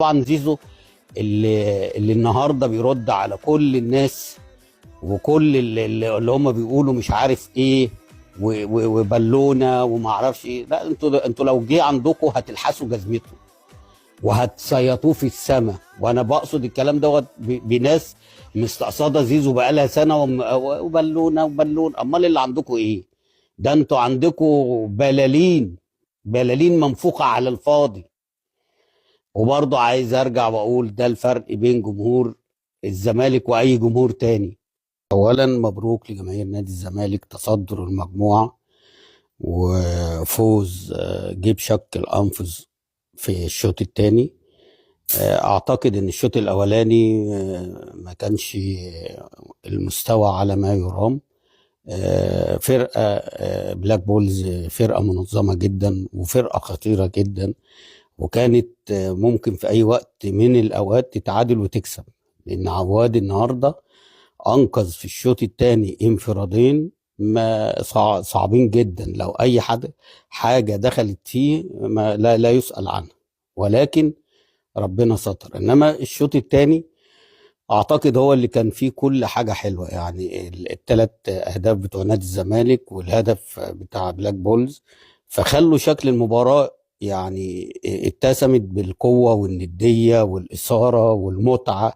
طبعا زيزو اللي النهارده بيرد على كل الناس وكل اللي هم بيقولوا مش عارف ايه وبالونه وما اعرفش ايه. لا، انتوا لو جه عندكم هتلحسوا جزمته وهتصيطوه في السماء. وانا بقصد الكلام دوت بناس مستقصده زيزو بقالها سنة وبالونه وبالون. امال اللي عندكم ايه؟ ده انتوا عندكم بلالين، بلالين منفوخه على الفاضي. وبرضه عايز ارجع واقول ده الفرق بين جمهور الزمالك واي جمهور تاني. اولا مبروك لجماهير نادي الزمالك تصدر المجموعة وفوز جيب شك الانفذ في الشوط الثاني. اعتقد ان الشوط الاولاني ما كانش المستوى على ما يرام. فرقه بلاك بولز فرقه منظمة جدا وفرقه خطيرة جدا، وكانت ممكن في اي وقت من الاوقات تتعادل وتكسب، لان عواد النهارده انقذ في الشوط الثاني انفرادين ما صعبين جدا، لو اي حد حاجة دخلت فيه ما لا يسأل عنها، ولكن ربنا ستر. انما الشوط الثاني اعتقد هو اللي كان فيه كل حاجة حلوة، يعني الثلاث اهداف بتوع نادي الزمالك والهدف بتاع بلاك بولز، فخلوا شكل المباراة يعني اتسمت بالقوة والنديه والاثارة والمتعة.